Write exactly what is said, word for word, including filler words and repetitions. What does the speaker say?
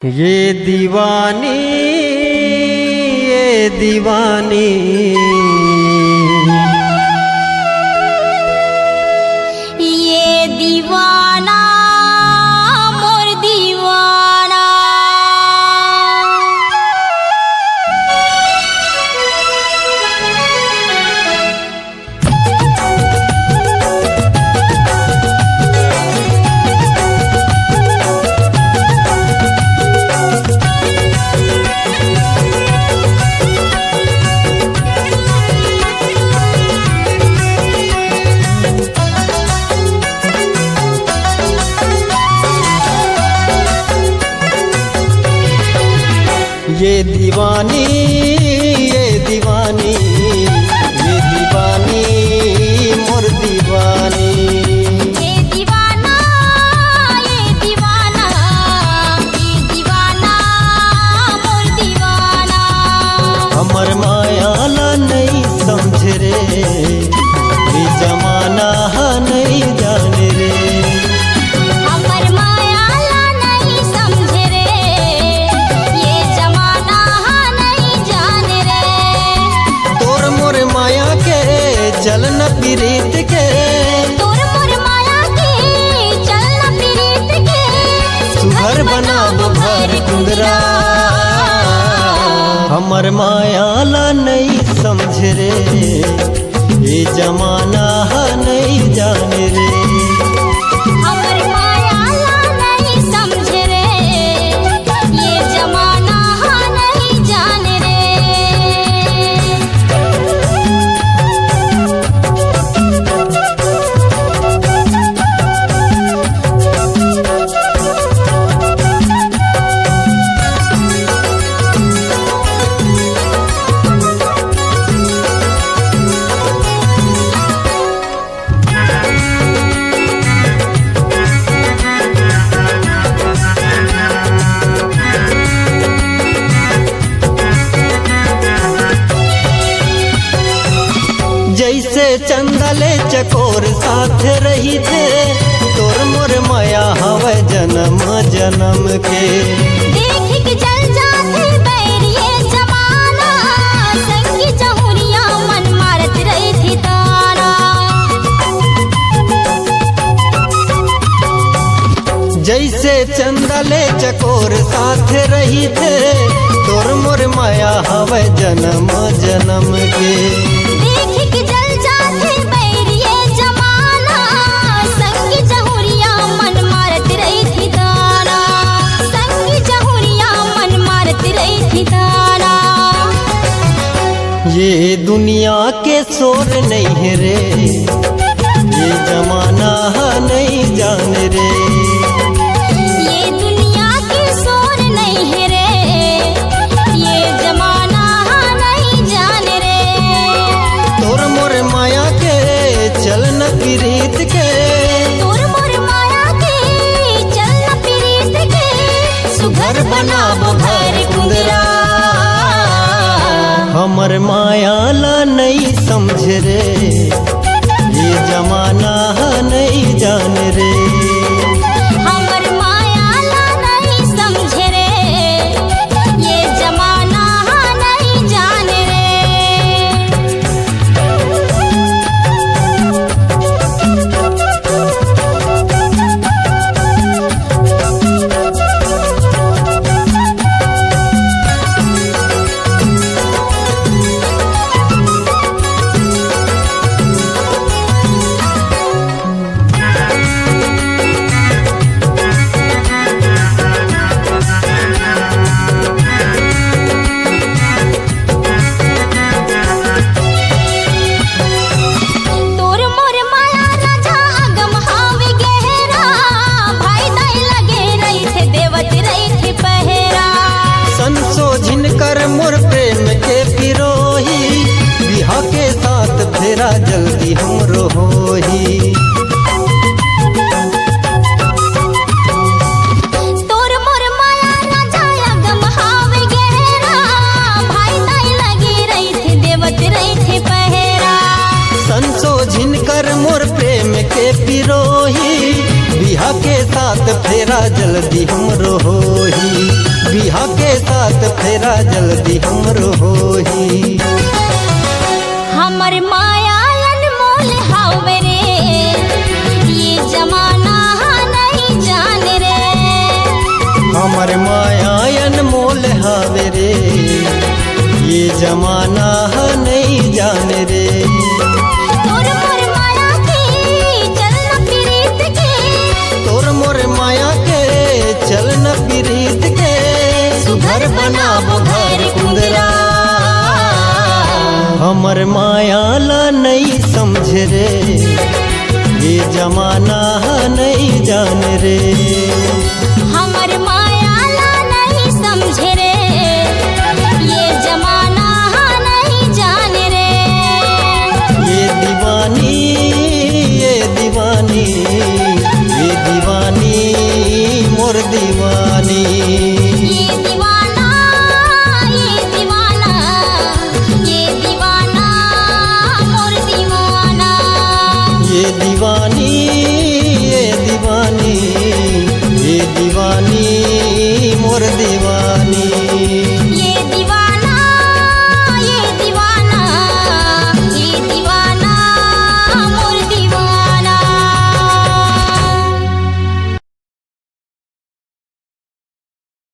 ये दीवानी, ये दीवानी। ये दीवाना, मोर दीवाना। ये दीवानी, ये दीवानी, ये दीवानी, मोर दीवानी। ये दीवाना, ये दीवाना, ये दीवाना, मोर दीवाना। हमर माया ला नइ समझ रे, ये जमाना ह नइ जाने रे। हमर माया ला नइ समझ रे, ये जमाना ह नइ जाने रे। तोर मोर माया के चलना पीरित के, तोर मोर माया के चलना पीरित के, सुघर बनाबो घर कुंदरा। हमर माया ला नइ समझ रे, ये जमाना ह नइ जाने रे। हमर माया ला नइ समझ रे, ये जमाना ह नइ जाने रे। जइसे चंदा ले चकोर साथ रहिथे, तोर मोर माया हवय जनम जनम के। देख के जल जाथे बैरिये जमाना, संगी जहुरिया मन मारत रहिथे ताना। जइसे चंदा ले चकोर साथ रहिथे, तोर मोर माया हवय जनम जनम के। देख के जल जाथे बैरिये जमाना, संगी जहुरिया मन मारत रहिथे ताना, संगी जहुरिया मन मारत रहिथे ताना। ये दुनिया के शोर नइ हे रे, ये जमाना ह नइ जाने रे। ये दुनिया के शोर नइ हे रे, ये जमाना ह नइ जाने रे। तोर मोर माया के चलना पीरित के, तोर मोर माया के चलना पीरित के, सुघर बनाबो घर कुंदरा। हमर माया ला नइ समझ रे, ये जमाना ह नइ जाने रे। हमर माया ला नइ समझ रे, ये जमाना ह नइ जाने रे। तेरा जल्दी हमरो होही। हमर माया अनमोल हावे रे, ये जमाना हा नहीं जाने रे। हमर माया अनमोल हावे रे, ये जमाना हा नहीं जाने रे। तोर मोर माया के चलना प्रीत के, तोर मोर माया के चलना प्रीत के, सुघर बनाबो घर कुंदरा। हमर माया ला नहीं समझे रे, ये जमाना हा नहीं जाने रे। हमर माया ला नहीं समझे रे, ये जमाना हा नहीं जाने रे। ये दीवानी, ये दीवानी, ये दीवानी, मोर दीवानी।